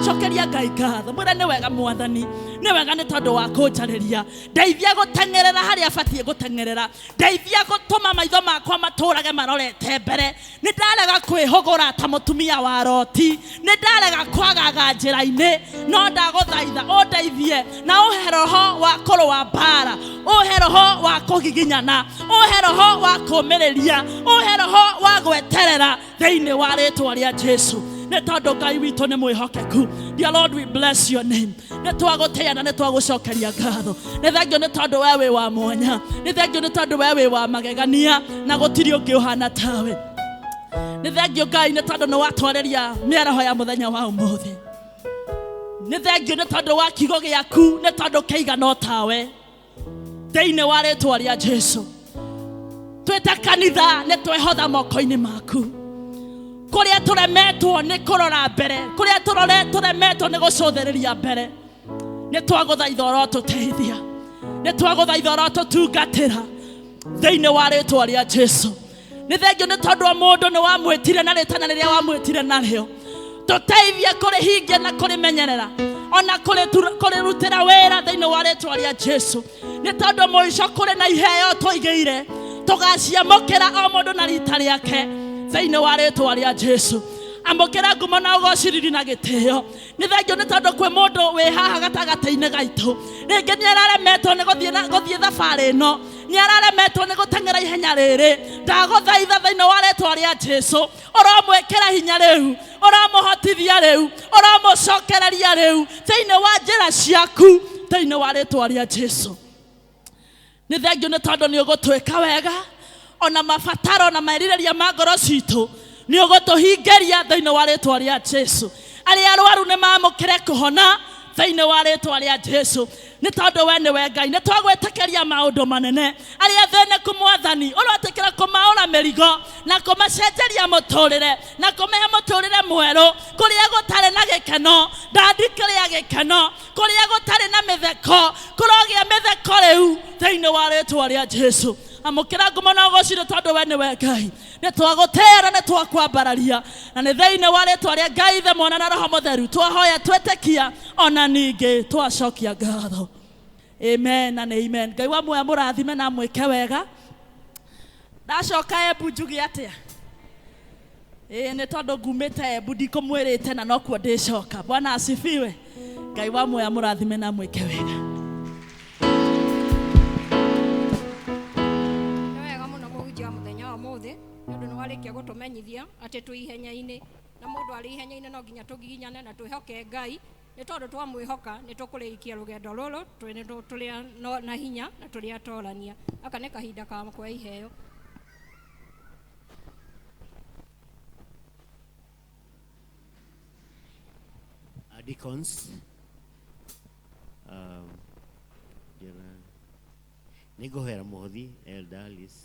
Cokeria Ngai ngatho. Mwĩre nĩ wega Mwathani, nĩ wega nĩ tondũ wa kũnjarĩria. Ndeithia gũteng'erera harĩa batiĩ gũteng'erera. Ndeithia gũtũma maitho makwa matũrage marorete mbere. Nĩ ndarega kwĩhũgũra ta mũtumia wa Loti. Nĩ ndarega kwagaga njĩra-inĩ. No ndagũthaitha ũndeithie na ũhe roho wa kũrũa mbara, ũhe roho wa kũgiginyana, ũhe roho wa kũũmĩrĩria, ũhe roho wa gweterera thĩinĩ wa rĩtwa rĩa Jesu. Nĩ tondũ Ngai witũ nĩ mwĩhokeku. Dear Lord, we bless your name. Nĩ twagũtĩĩa na nĩ twagũcokeria ngatho. Nĩ thengio nĩ tondũ we wĩ wa mwanya. Nĩ thengio nĩ tondũ we wĩ wa magegania na gũtirĩ ũngĩ ũhana tawe. Nĩ thengio Ngai nĩ tondũ nĩ watwarĩria mĩaraho ya mũthenya wa ũmũthĩ. Nĩ thengio nĩ tondũ wa kiugo gĩaku, nĩ tondũ kĩigana o tawe. Thĩinĩ wa rĩtwa rĩa Jesu. Twĩta kanitha nĩ twehotha moko-inĩ maku. Kũrĩa tũremetwo nĩ kũrora mbere, kũrĩa tũremetwo nĩ gũcũthĩrĩria mbere, nĩ twagũthaitha ũrotũteithia, nĩ twagũthaitha ũrotũtungatĩra thĩinĩ wa rĩtwa rĩa Jesu. Nĩ thengio nĩ tondũ wa mũndũ nĩ wamwĩtire na rĩtana rĩrĩa wamwĩtire narĩo. Tũteithie kũrĩhingia na kũrĩmenyerera, ona kũrĩrutĩra wĩra thĩinĩ wa rĩtwa rĩa Jesu. Nĩ tondũ mũico kũrĩ na iheo tũigĩire, tũgaciamũkĩra o mũndũ na rita rĩake thĩinĩ wa rĩtwa rĩa Jesu. Amũkĩra ngumo na ũgociriri na gĩtĩo. Nĩ thengio nĩ tondũ kwĩ mũndũ wĩ haha gatagatĩ-inĩ gaitũ, rĩngĩ nĩ araremetwo nĩ gũthiĩ thabarĩ ĩno, nĩ araremetwo nĩ gũteng'era ihenya rĩrĩ. Ndagũthaitha thĩinĩ wa rĩtwa rĩa Jesu, ũromwĩkĩra hinya rĩu, ũramũhotithia rĩu, ũramũcokereria rĩu thĩinĩ wa njĩra ciaku thĩinĩ wa rĩtwa rĩa Jesu. Nĩ thengio nĩ tondũ nĩ ũgũtwĩka wega, ona mabataro na merirĩria ma ngoro citũ nĩ ũgũtũhingĩria thĩinĩ wa rĩtwa rĩa Jesu. Arĩa arwaru nĩ mamũkĩre kũhona thĩinĩ wa rĩtwa rĩa Jesu. Nĩ tondũ we nĩwe Ngai, nĩ twagwĩtĩkĩria maũndũ manene. Arĩa athĩnĩku Mwathani, ũrotĩkĩra kũmaũra mĩrigo na kũmacenjeria mũtũrĩre na kũmahe mũtũrĩre mwerũ. Kũrĩa gũtarĩ na gĩkeno, ndandikĩrĩa gĩkeno. Kũrĩa gũtarĩ na mĩtheko, kũrogĩa mĩtheko rĩu thĩinĩ wa rĩtwa rĩa Jesu. Amũkĩra ngumo na ũgocire tondũ we nĩwe Ngai. Nĩ twagũtĩĩa na nĩ twakwambararia, na nĩ thĩinĩ wa rĩtwa rĩa Ngai Ithe, Mwana na Roho Mũtheru twahoya twĩtĩkia, ona ningĩ twacokia ngatho. Amen and amen. Ngai wa muoyo mũrathime na amwĩke wega. Ndacoka Embu njuge atĩa? Ĩĩ, nĩ tondũ ngumĩte Embu ndikũmwĩrĩte na nokuo ndĩcoka. Bwana asifiwe. Ngai wa muoyo mũrathime na amwĩke wega. Nĩ wega mũno mũhunjia wa mũthenya wa ũmũthĩ, nĩ ũndũ nĩ warĩkia gũtũmenyithia atĩ twĩ ihenya-inĩ, na mũndũ arĩ ihenya-inĩ no nginya tũgiginyane na twĩhoke Ngai, nĩ tondũ twamwĩhoka nĩ tũkũrĩkia rũgendo rũrũ tũrĩ na hinya na tũrĩ atorania. Gaka nĩ kahinda ka kuoya iheo. Deacons, Nĩngũhoera mũhothi Elder Alice,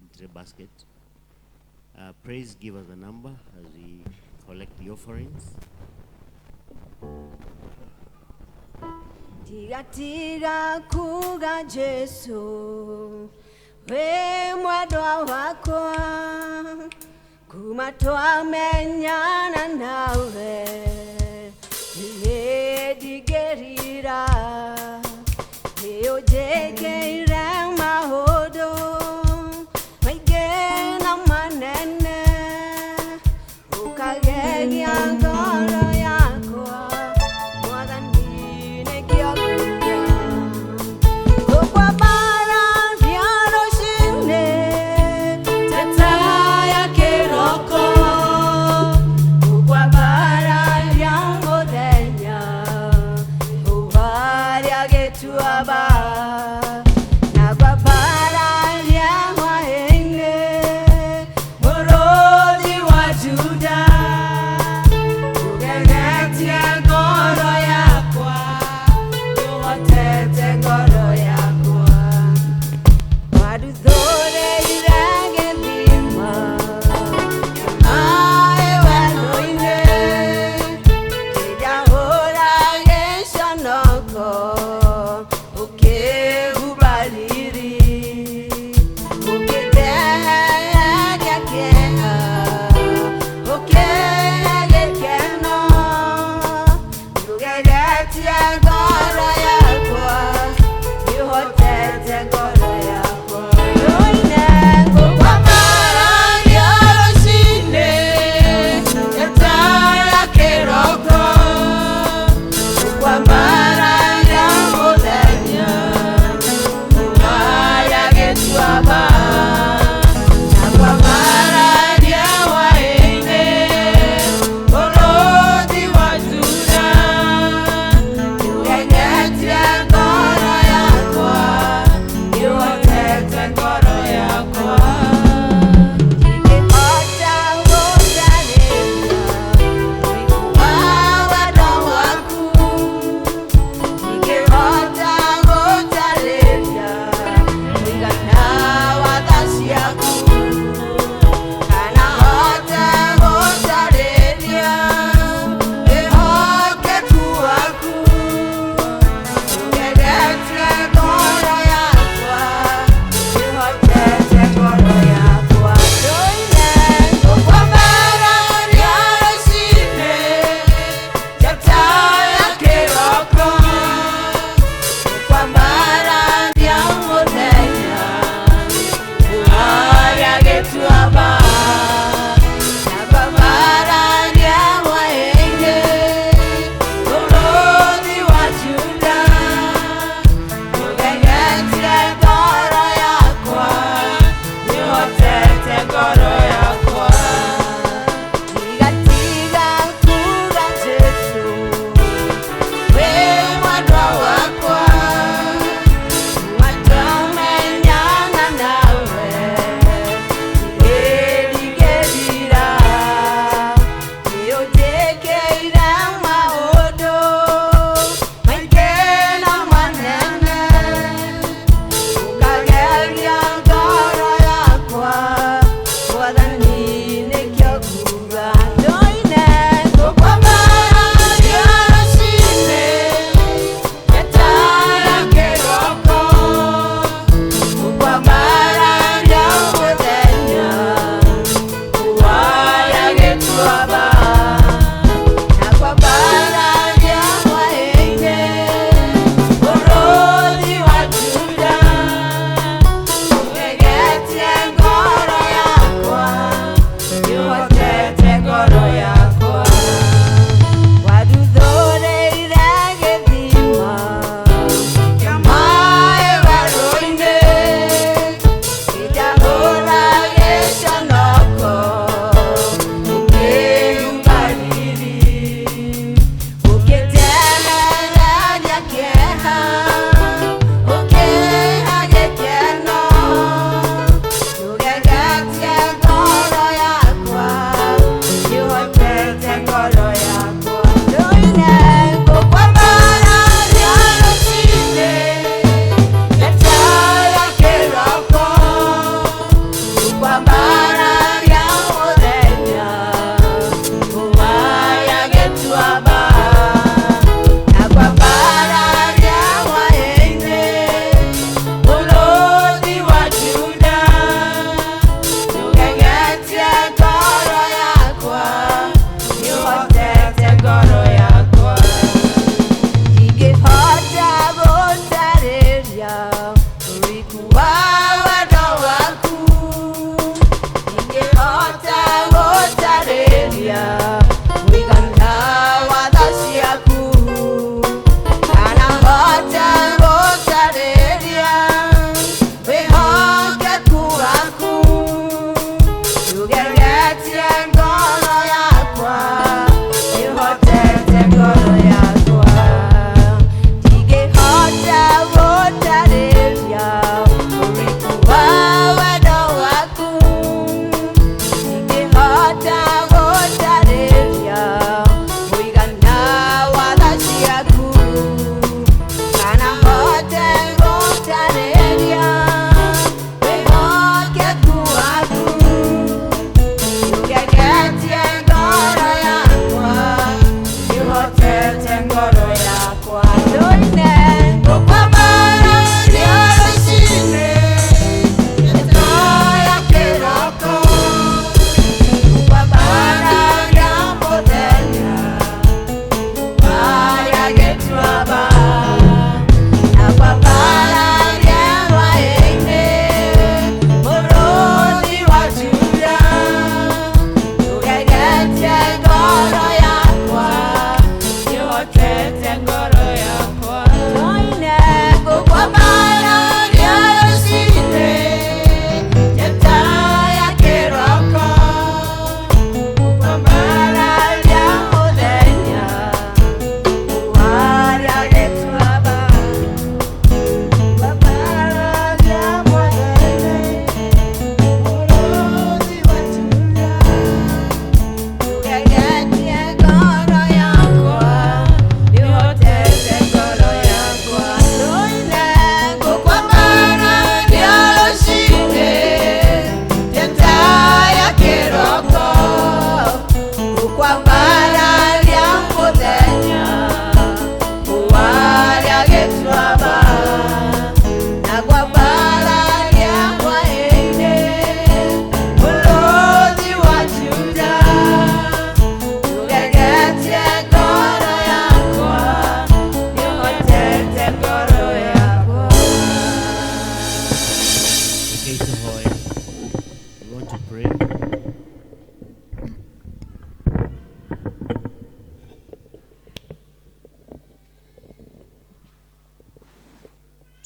into the basket. Praise, give us a number as we collect the offerings. Tiga tiga kuga Jesu we mwendwa wakwa kuma twamenyana nawe niĩ ndingĩrira nĩũnjĩkĩire maũndũ maingĩ na manene ũkagegia ngoro yakwa Mwathani nĩkĩo nguga gũkwambara rũciinĩ ta taya kĩroko gũkwambara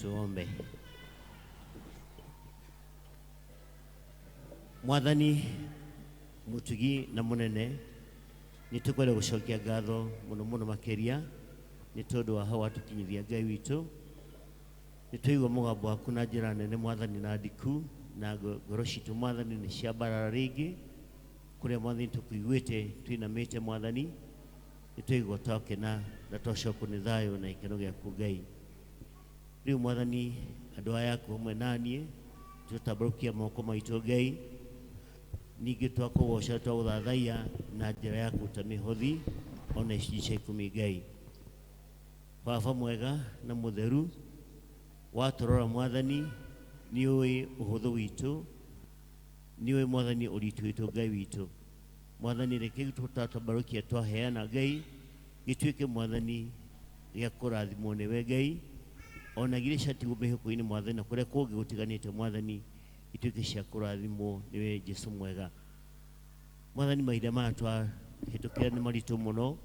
Tuombe. Mwathani mutugi na munene, nitukwenda gucokia ngatho muno muno makiria ni tondu wa hau watukinyithia Ngai witu. Nitwaigua mugambo waku na njira nene Mwathani na ndiku, na ngoro citu Mwathani ni ciambarara ringi kuria Mwathani tukuiguite twinamite Mwathani, nitwaigua twakena na twacokwo ni thayo na gikeno giaku Ngai. Riu Mwathani andu aya aku hamwe nanie tutambũrũkia moko maitũ Ngai, ningĩ twakũgoca twagũthathaiya na njĩra ya kũruta mĩhothi ona icunjĩ cia ikũmi Ngai. Baba mwega na mũtheru, watũrora Mwathani nĩũĩ ũhũthũ witũ, nĩũĩ Mwathani ũritũ witũ Ngai witũ. Mwathani reke tũtatambũrũkia twaheana Ngai gĩtuĩke Mwathani gĩa kũrathimwo nĩwe Ngai, ona iria ciatigwo mĩhuko-inĩ Mwathani na kũrĩa kũngĩ gũtiganĩte Mwathani ituĩke cia kũrathimwo nĩwe Jesũ mwega. Mwathani mahinda maya twahĩtũkĩra nĩ maritũ mũno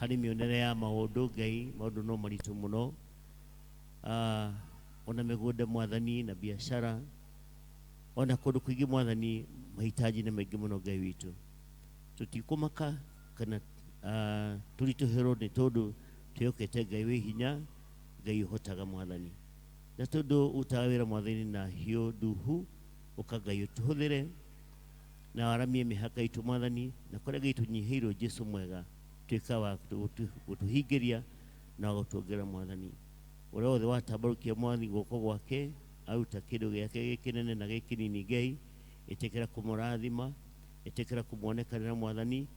harĩ mĩonere ya maũndũ Ngai, maũndũ no maritũ mũno. Ona mĩgũnda Mwathani na biashara ona kũndũ kũingĩ Mwathani mahitaji nĩ maingĩ mũno Ngai witũ. Tũtikũmaka kana tũritũhĩrwo nĩ tondũ twĩhokete Ngai wĩ hinya, Ngai ũhotaga Mwathani. Na tondũ ũrutaga wĩra Mwathani na hiũ nduhu, ũka Ngai ũtũhũthĩre na waramie mĩhaka itũ Mwathani, na kũrĩa Ngai tũnyihĩirwo Jesũ mwega, tuĩka wa gũtũhingĩria na gũtuongerera Mwathani. Ũrĩa wothe watambũrũkia Mwathani guoko gwake aruta kĩndũ gĩake gĩkĩnene na gĩkĩnini Ngai, ĩtĩkĩra kũmũrathima, ĩtĩkĩra kũmuonekanĩra Mwathani,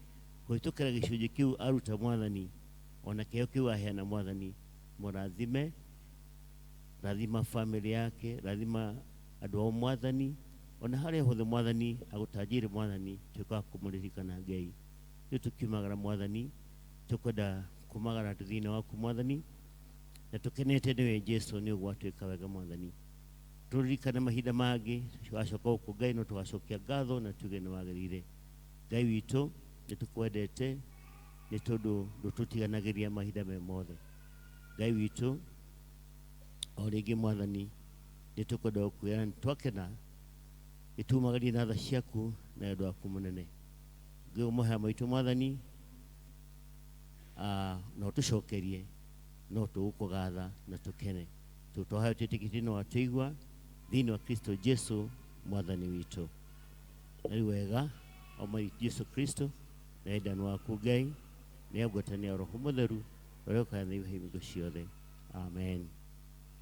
kũhĩtũkĩra gĩcunjĩ kĩu aruta Mwathani, ona kĩheo kĩu aheana Mwathani, mũrathime, rathima family yake, rathima andũ ao Mwathani, ona harĩa hothe Mwathani agũtanjĩire Mwathani, tuĩka wa kũmũririkana Ngai. Rĩu tũkiumagara Mwathani, tũkwenda kumagara thĩinĩ waku Mwathani, na tũkenete nĩwe Jesũ nĩ ũguo watuĩka wega Mwathani. Tũririkane mahinda mangĩ tũgacoka gũkũ Ngai, no tũgacokia ngatho na tuge nĩ wagĩrĩire. Ngai witũ nĩ tũkwendete nĩ tondũ ndũtũtiganagĩria mahinda me mothe. Ngai witũ o rĩngĩ Mwathani nĩ tũkwenda gũkwĩra nĩ twakena, gĩtumagarie na tha ciaku na wendo waku mũnene. Ngai mũhea maitũ Mwathani, no tũcokerie, no tũgũkũgatha na tũkene. Tũtwahayo twĩtĩkĩtie no watũigua thĩinĩ wa Kristo Jesu Mwathani witũ. Na rĩu wega wa Mwathani Jesu Kristo na wendani waku Ngai na ngwatanĩro ya Roho Mũtheru ũrĩa ũkaga thĩinĩ wa hingo ciothe. Amen.